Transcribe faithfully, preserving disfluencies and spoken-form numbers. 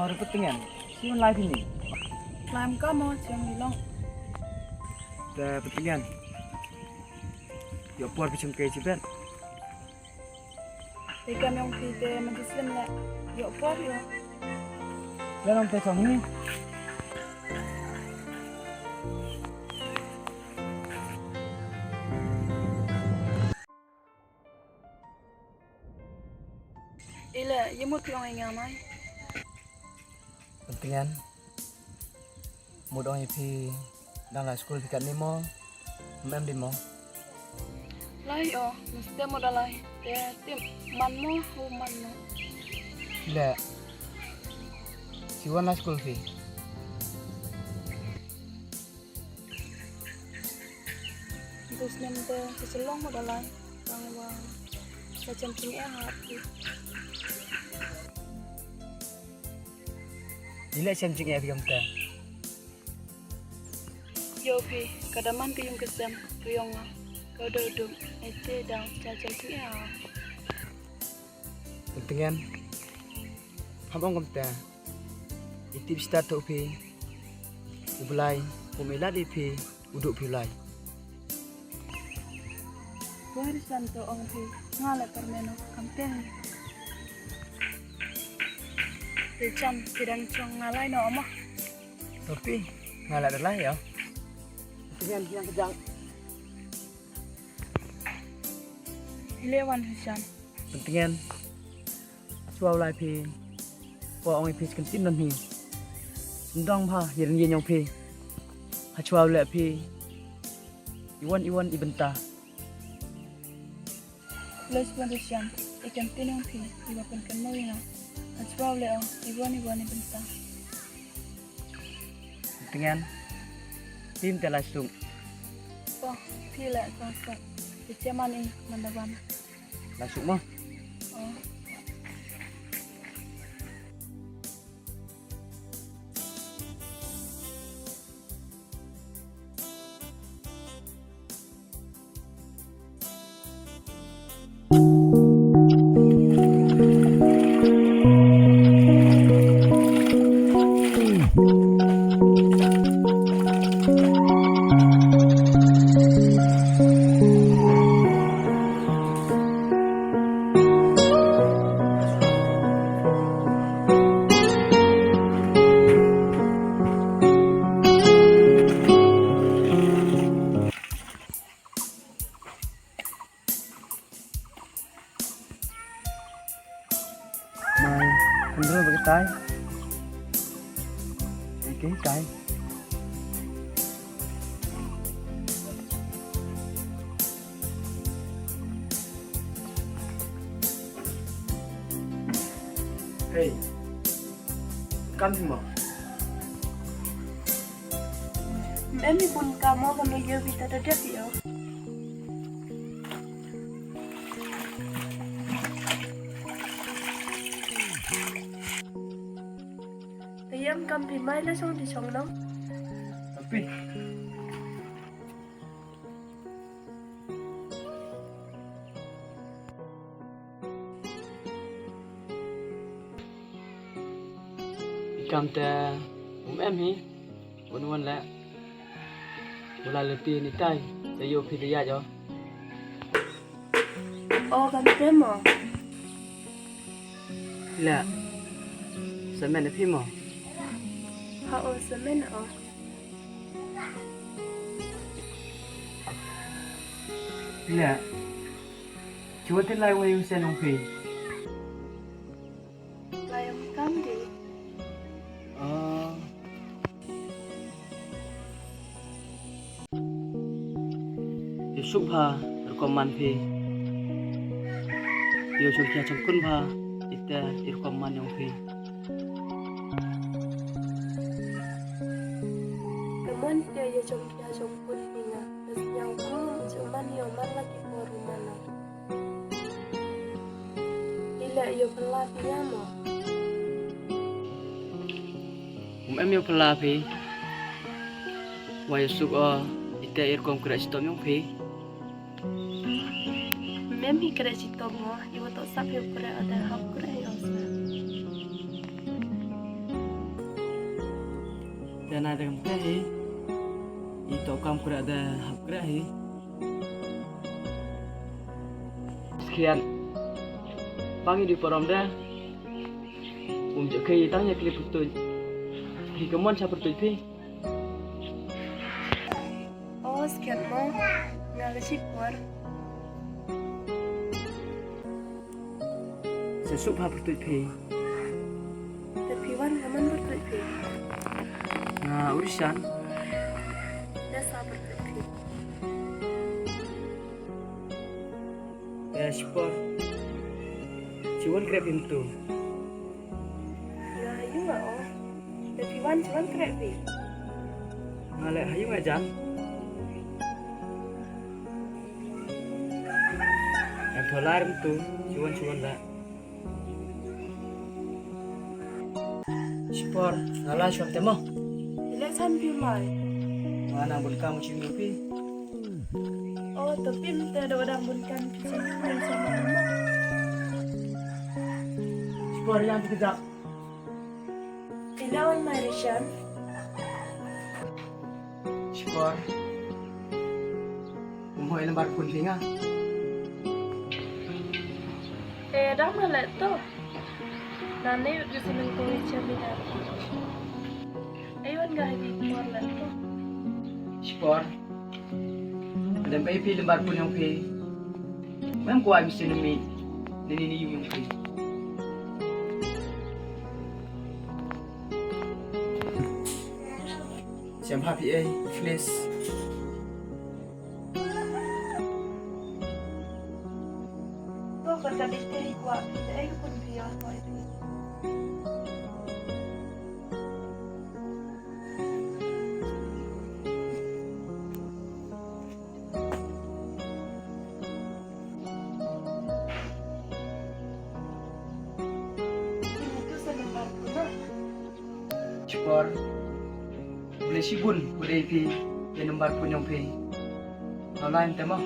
Pyntian, chi wan lai phi ni? Lai em ka mo, chi wan i long. Te pyntian. Yoh por phi chim ke chi bet. Te kam yong phi te man ti sien le. Yoh por yoh. Le long te chong ni. Ile, ye mut yong i nga mai. Pyntian. Mut ong i phi dang lai school phi kat ni mo. Mem di mo. Lai o, mesti mo da lai. Te tip man mo, hu man mo. Ile. Chi wan lai school phi. Bus nem te, sa chalong mo da lai. Tang wa. Sa chem ching e ha. Ile chem ching e phi kam te. Yoh phi, ka da man ka yung ka sem, ka yong nga. Ka da dum, e te dang, sa chem ching e ha. Pyntian. Ham ong kam te. I tip start to phi. U Blai, u me lad i phi, u du phi lai. Wari san to ong phi, nga la permeno, kam te. Te cham, ti dang chong nga lai no mo. To phi, nga la da lai yo. Pyntian, yang kejang. Ile wan husan. Pyntian. Chwa u lai phi. Wa ong i phi sken tin non hi. Sendong bha, yiren yin yong phi. Ha chwa u le phi. Iwan, iwan, i bynta. Plus wan husan. I kam tin yong phi. I wa pynkan mo i nga. Ha chwa u le ong. Iwan, iwan, i bynta. Pyntian. Tim te lai suk. Oh, phi le sang suk. Te chaman i man da wan. Lai suk mo. Oh. Mai, kan ro ba ka tai. Okey, tai. Hey, kan hi mo? Em i bun ka mo, ka me ye bita da dep yo. Te yam kam phi mai la song di song nong. Tapi. I kam te um em hi, un wan le. U la le ti ni tai, te yoh phi te ya jo. O kam te mo. Le. Sa men phi mo. Ha o sa men o. Le. Chwa te lai wa yung sen ong phi. Lai ong kam di. Ah. Yoh suk bha, rukom man phi. Yoh chong kia chong kun bha, ite i rukom man yong phi. Kaman te yoh chong kia chong kun phi nga. Bas nyau kam chong man yoh man la ki por man na. Ile yoh pala phi ya mo. Um em yoh pala phi. Wa yoh suk o, ite i rukom kre chitom yong phi. Mem hi kre chitom mo, i wa to sap yoh kre ada hap kre yoh sa. Tæ na da kam kreh hi. I toh kam kreh da hap kreh hi. Skhian. Bang i di parom da. Um jooh khih i tang ya kli pyrtuid. Phi kammon cha pyrtuid phi. O, skhian mo. Nga ka Shipor. Sa suk ha pyrtuid phi. Te phi wan kammon pyrtuid phi. Nga u Rishan. Te sa pyrtuid phi. Te Shipor. Chi wan kreh phi myntu. Nga ha yung nga o. Te phi wan chi wan kreh phi. Nga leh ha yung nga jan. Em tho lai myntu, chi wan chi wan leh. Shipor, nga lai shwa te mo. Ile chan phi lai. Nga nang bun kam chi mi phi. O, to pim te da wa dang bun kam phi chan phi chan mo. Shipor, yang phi kejap. Ila wan mai Rishan. Shipor. Um hoi number phone phi nga. E, dang ma leh to. Nane yut ka sinung ko i chem ina. Ai wan ga hagi por leh to. Shipor. Dem phi number phone yong phi. Mem ko ai mesti numi. Nini ni yung phi. Sem happy eh, please. To ka ta dei te kwa, te ai ko pun phi ya ko ai. Shipor. Ule shibun, ule phi, ya number phone yong phi. Online te mo.